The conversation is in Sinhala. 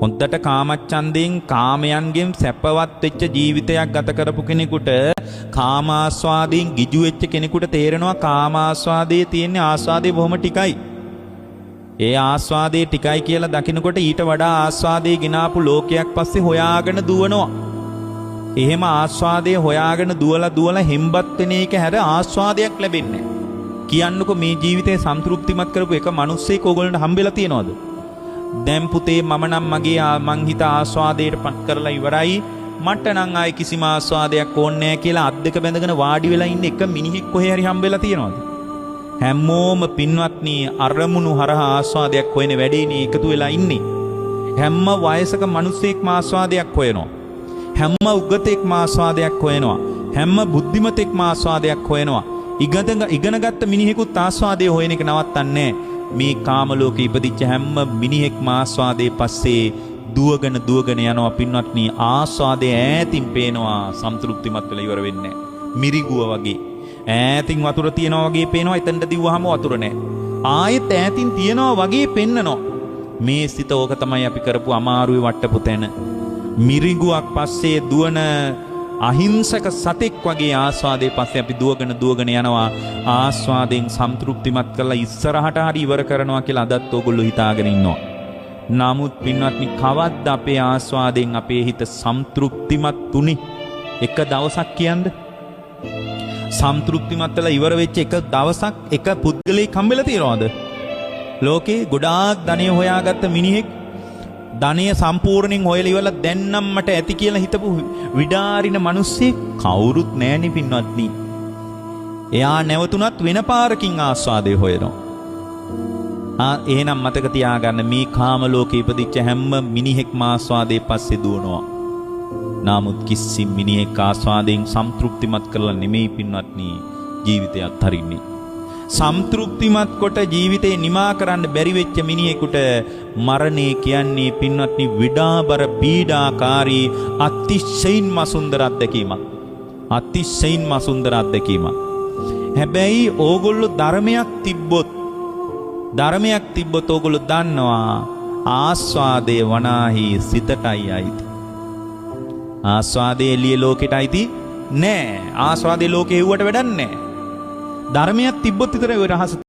හොඳට කාමච්ඡන්දයෙන් කාමයන්ගෙන් සැපවත් වෙච්ච ජීවිතයක් ගත කරපු කෙනෙකුට, කාමාස්වාදයෙන් ගිජු වෙච්ච කෙනෙකුට තේරෙනවා කාමාස්වාදයේ තියෙන ආස්වාදේ බොහොම ටිකයි. ඒ ආස්වාදේ ටිකයි කියලා දකිනකොට ඊට වඩා ආස්වාදේ ගෙනාපු ලෝකයක් පස්සේ හොයාගෙන දුවනවා. එහෙම ආස්වාදේ හොයාගෙන දුවලා දුවලා හෙම්බත් වෙන එක හැර ආස්වාදයක් ලැබෙන්නේ නැහැ. කියන්නකෝ, මේ ජීවිතේ සන්තෘප්තිමත් කරපු එක මිනිස්සෙක් ඕගොල්ලන්ට හම්බෙලා තියනවද? දැන් පුතේ, මම නම් මගේ මං හිත ආස්වාදයට පත් කරලා ඉවරයි. මට නම් ආයේ කිසිම ආස්වාදයක් ඕනේ නැහැ කියලා අත් දෙක බැඳගෙන වාඩි වෙලා ඉන්න එක මිනිහෙක් කොහේ හරි හම්බෙලා තියනවද? හැමෝම පින්වත්නි, අරමුණු හරහා ආස්වාදයක් හොයන වැඩේනේ එකතු වෙලා ඉන්නේ. හැම වයසක මිනිස්සෙක්ම ආස්වාදයක් හොයනවා. හැම උගතෙක්ම ආස්වාදයක් හොයනවා. හැම බුද්ධිමතෙක්ම ආස්වාදයක් හොයනවා. ඉගෙනගත්ත මිනිහෙකුත් ආස්වාදය හොයන එක නවත්තන්නේ. මේ කාම ලෝකෙ ඉපදිච්ච හැම මිනිහෙක්ම ආස්වාදයේ පස්සේ දුවගෙන දුවගෙන යනවා පින්වත්නි. ආස්වාදය ඈතින් පේනවා, සන්තෘප්තිමත් වෙලා ඉවර වෙන්නේ. මිරිගුව වගේ ඈතින් වතුර තියනවා වගේ පේනවා. එතනට දිව්වහම වතුර නෑ. ආයෙත් ඈතින් තියනවා වගේ පෙන්නනවා. මේ සිත ඕක තමයි අපි කරපු අමාරුවේ වට්ටපු තැන. මිරිඟුවක් පස්සේ දුවන අහිංසක සතෙක් වගේ ආස්වාදයේ පස්සේ අපි දුවගෙන දුවගෙන යනවා. ආස්වාදයෙන් සන්තෘප්තිමත් කරලා ඉස්සරහට හරි ඉවර කරනවා කියලා අදත් ඕගොල්ලෝ හිතාගෙන ඉන්නවා. නමුත් පින්වත්නි, කවද්ද අපේ ආස්වාදයෙන් අපේ හිත සන්තෘප්තිමත් උනේ? එක දවසක් කියන්න. සන්තෘප්තිමත් වෙලා ඉවර වෙච්ච එක දවසක් එක පුද්ගලයෙක් හම්බෙලා තියෙනවද? ලෝකේ ගොඩාක් ධනය හොයාගත්ත මිනිහෙක්, ධනය සම්පූර්ණයෙන් හොයලා ඉවරලා දැන් නම් මට ඇති කියලා හිතපු විඩාරින මිනිස්සෙක් කවුරුත් නෑනේ පින්වත්නි. එයා නැවතුණත් වෙන පාරකින් ආස්වාදය හොයනවා. ආ, එහෙනම් මතක තියාගන්න, මේ කාම ලෝකේ ඉපදිච්ච හැම මිනිහෙක්ම ආස්වාදයේ පස්සේ දුවනවා. නමුත් කිසි මිනිහෙක් ආස්වාදයෙන් සන්තෘප්තිමත් කරලා නෙමෙයි පින්වත්නි, ජීවිතය අත්හරින්නේ. සන්තෘප්තිමත් කොට ජීවිතේ නිමා කරන්න බැරි වෙච්ච මිනිහෙකුට මරණය කියන්නේ පින්වත්නි, විඩාබර පීඩාකාරී අතිශයින්ම සුන්දර අත්දැකීමක්. අතිශයින්ම සුන්දර අත්දැකීමක්. හැබැයි ඕගොල්ලෝ ධර්මයක් තිබ්බොත් ඕගොල්ලෝ දන්නවා ආස්වාදයේ වනාහි සිතටයි අයිති. ආස්වාදයේ එළිය ලෝකෙට අයිති නෑ. ආස්වාදයේ ලෝකේ හෙව්වට වැඩක් නෑ. ධර්මයක් තිබ්බොත් විතරයි ඔය රහස